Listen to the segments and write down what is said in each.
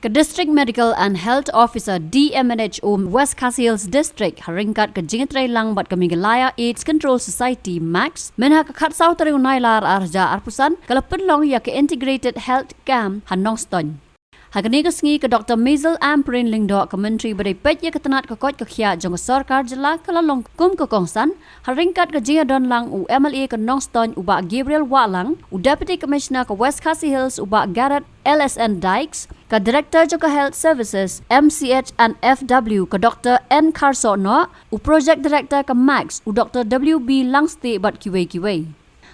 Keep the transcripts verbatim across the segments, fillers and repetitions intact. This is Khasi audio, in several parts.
Ka District Medical and Health Officer, D M H O, West Khasi Hills District, ha ryngkat ka jingïatreilang bad ka Meghalaya AIDS Control Society, max, mynha ka khatsaw tarik u Nailar ar hajar arphew san, ka la pynlong ïa ka Integrated Health Camp ha Nongstoiñ. Ha kane ka sngi ka Doctor Maisel Ampareen Lyngdoh, ka Myntri ba dei peit ïa ka tnat ka koit ka khiah jong ka sorkar jylla, ka la long kum ka kongsan, ha ryngkat ka jingïadon lang u M L A ka Nongstoiñ u Bah Gabriel Wahlang, u Deputy Commissioner ka West Khasi Hills u Bah Garod L S N Dykes, ka Director jong ka Health Services, M C H and F W, ka Doctor N Kharsohnoh, u Project Director ka max, u Doctor W B Langstieh bad kiwei kiwei.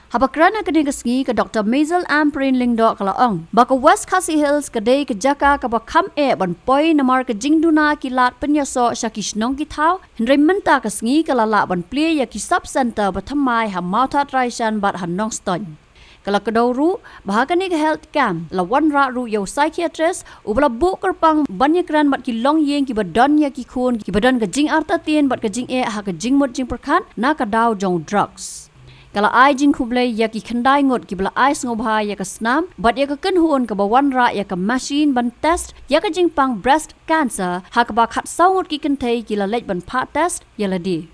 Haba kren ha kane ka sngi ka Doctor Maisel Ampareen Lyngdoh ka la ong ba ka West Khasi Hills ka dei ka jaka kaba kham eh ban poi namar ka jingduna ki lad pynïasoh sha ki shnong ki thaw, hynrei mynta ka sngi ka la lah ban plie ïa ki sub center ba thymmai ha Mawthadraishan bad ha Nongstoiñ. Ka la kdew ruh ba ha kane ka health camp la wanrah ruh ïa u psychiatrist uba la buh kyrpang ban ïakren bad ki longïing kiba don ïa ki khun kiba don ka jingartatien bad ka jingeh ha ka jingmut jingpyrkhat na ka daw jong u drugs. Ka la ai jingkhublei ïa ki khyndai ngut kiba la ai sngewbha ïa ka snam bad ïa ka kynhun kaba wanrah ïa ka machine ban test ïa ka jingpang breast cancer, ha kaba khatsaw ngut ki kynthei ki la leit ban phah test ïa lade.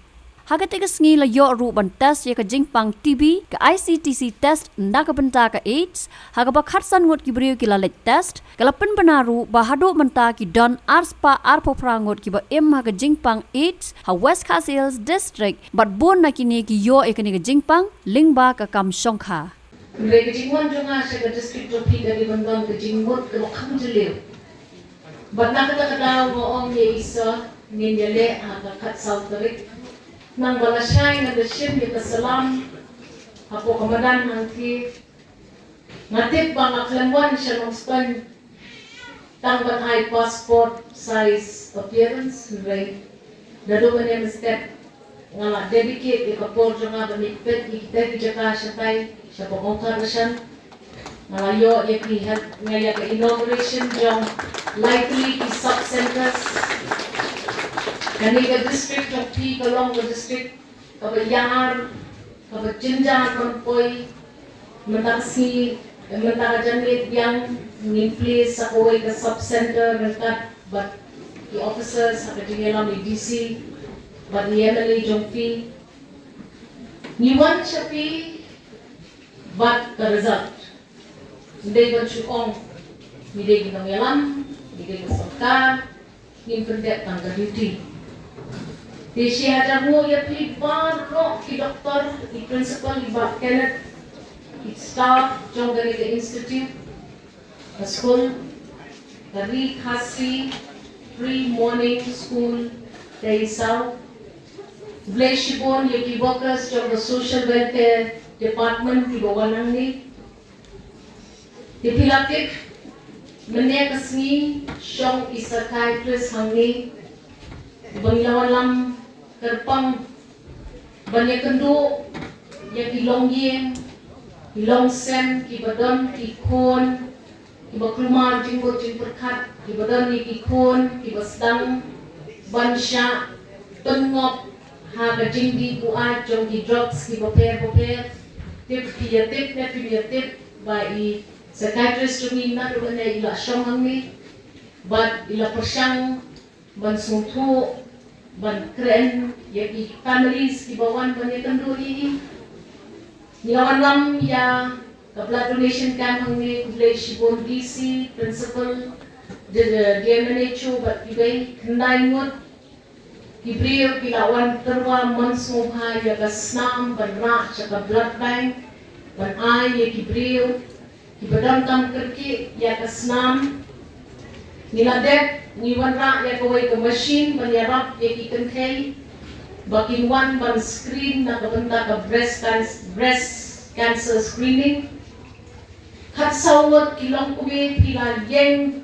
Ha katei ka sngi la ïoh ruh ban test ïa ka jingpang T B, ka I C T C test na ka bynta ka AIDS, ha kaba khatsan ngut ki briew ki la leit test. Ka la pynbna ruh ba haduh mynta ki don arspah arphew phra ngut kiba im ha ka jingpang AIDS ha West Khasi Hills District, bad bun na kine ki ïoh ïa kane ka jingpang lyngba ka kam shongkha. Hynrei ka jingwan jong nga sha ka district jong phi ka dei ban don ka jingmut kaba kham jylliew. Bad na kata ka daw nga ong ïa i Sir, ngin ïaleh ha ka khatsaw tarik. Nang ba lashai ngan da shim ïa ka salam hapoh ka madan hangthie. Nga tip ba nga khlem wan sha Nongstoiñ tang ban ai passport size appearance, hynrei naduh mynne mynstep nga la dedicate ïa ka por jong nga ban ïa peit ïa kita ki jaka shatai sha Mawthadraishan. Nga la ïoh ïa ki health, nga ïa ka inauguration jong lai tylli ki sub centers. Kane ka district jong phi ka long ka district kaba ïar, kaba jynjar ban poi. Mynta ka sngi, mynta ka janmiet biang ngin plie sa kawei ka sub center ryngkat bad ki officers ha ka jingïalam i D C bad i M L A jong phi. Ngi wan sha phi bad ka result. Ngi dei ban shu ong, ngi dei ki nongïalam, ngi dei ka sorkar, ngin pyndep tang ka duty. Te shi hajar nguh ïa phi baroh ki doktor, i principal, i Bah Kenneth, ki staff jong kane ka institute, ka skul, ka Ri Khasi Pre Morning School, Teisaw. Khublei shibun ïa ki workers jong ka Social Welfare Department kiba wan hangne. Te phi la tip, mynne ka sngi shong i psychiatrist hangne, ba ngi la wanlam kyrpang ban ïakynduh ïa ki longïing, ki longsem, kiba don ki khun kiba kulmar jingmut jingpyrkhat, kiba don ïa ki khun kiba sdang ban shah pynngop ha ka jingdih buaid jong ki drugs kiba pher bapher. Tip phi ïa tip ne phim ïa tip ba i psychiatrist jong ngi naduh mynne i la shong hangne bad i la pyrshang ban sngewthuh, ban kren ïa ki families kiba wan ban ïakynduh ïa i. Ngi la wanlam ïa ka blood donation camp hangne, khublei shibun D C, principal, D M N H O bad kiwei, khyndai ngut ki briew ki la wan tyrwa mon sngewbha ïa ka snam ban rah sha ka blood bank ban ai ïa ki briew kiba donkam kyrkieh ïa ka snam. Ngi la dep, ngi wanrah ïa kawei ka machine ban ïarap ïa ki kynthei ba kin wan ban screen na ka bynta ka breast can-, breast cancer screening. Khatsaw ngut ki longkmie phi la ïeng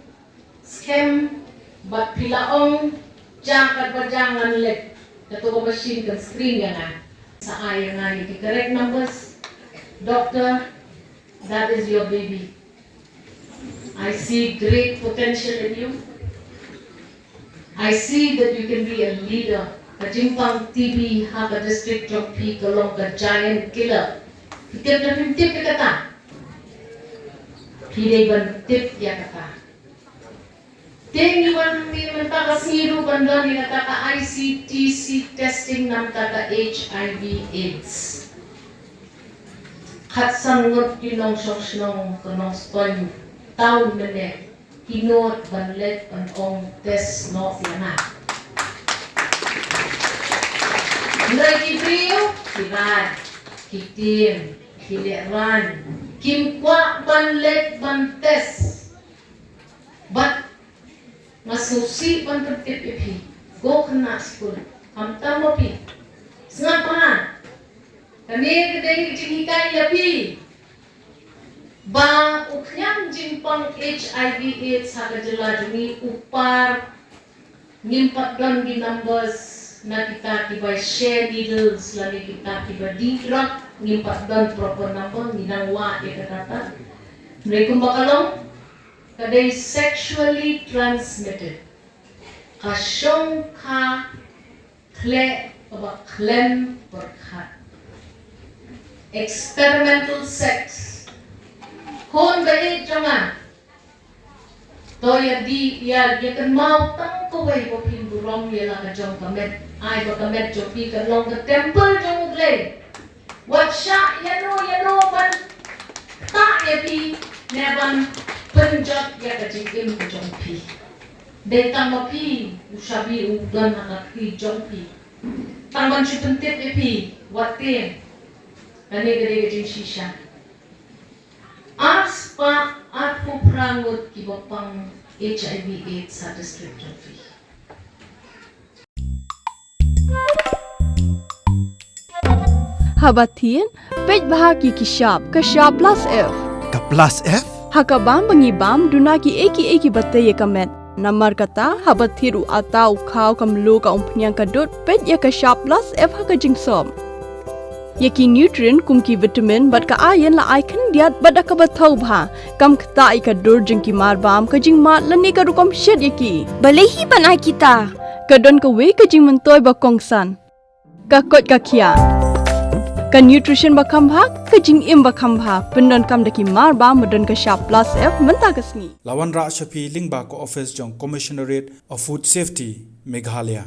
skhem bad phi la ong, ja katba ja ngan leit, kato ka machine kan screen ïa nga. Sa ai ïa nga ïa ki correct numbers. Doctor, that is your baby. I see great potential in you. I see that you can be a leader. Ka jingpang T B ha ka district jong phi ka long ka giant killer. Phi tip ne phim tip ïa kata? Phi dei ban tip ïa kata. Te ngi wan mynta ka sngi ruh ban don ïa kata ka I C T C testing namar kata ka H I V AIDS. Khatsan ngut ki nongshong shnong ka Nongstoiñ town mynne ki nud ban leit ban ong test noh ïa nga. Hynrei ki briew ki rai, ki tieng, ki lehrain, kim kwah ban leit ban test. Bad nga sngewsih ban pyntip ïa phi, ko khynnah skul, khamtam ma phi. Sngap bha. Kane ka dei ka jinghikai ïa phi ba u khñiang jingpang H I V AIDS ha ka jylla jong ngi u par. Ngim pat don ki numbers na kita kiba share needles lane kita kiba dih drug, ngim pat don proper number, ngi dang wad ïa kata. Hynrei kumba ka long, ka dei sexually transmitted. Ka shong kha khleh kaba khlem pyrkhat. Experimental sex. Khun ba ïeit jong nga, to ïa dih, ïa, ïa kynmaw tang kawei ba phin burom ïa la ka jong ka met. Ai ba ka met jong phi kan long ka temple jong U Blei. Wat shah ïano ïano ban ktah ïa phi ne ban pynjot ïa ka jingim ka jong phi. Dei tang ma phi u shabi u don ha ka kti jong phi. Tang ban shu pyntip ïa phi, wat tieng. Kane ka dei ka jingshisha. Ar spah arphew phra ngut kiba pang H I V AIDS ha district jong phi. Haba thied, peit bha ki ki shap, ka shap plus F. Ka plus F? Ha ka bam ba ngi bam, duna kiei kiei kiba tei ïa ka met. Namar kata, haba thied u atta, u khaw, ka mluh, ka umphniang, ka dud, peit ïa ka shap plus F ha ka jingsop. Ïa ki nutrient kum ki vitamin bad ka iron la ai khyndiat bad da kaba thaw bha. Kam ktah ïa ka dur jong ki marbam, ka jingmad lane ka rukom shet ïa ki. Balei hi ban ai kita? Ka don kawei ka jingmyntoi ba kongsan. Ka koit ka khiah. Ka nutrition ba kham bha, ka jingim ba kham bha. Pyndonkam da ki marbam ba don ka shap plus F mynta ka sngi. La wanrah sha phi lyngba ka office jong Commissionerate of Food Safety, Meghalaya.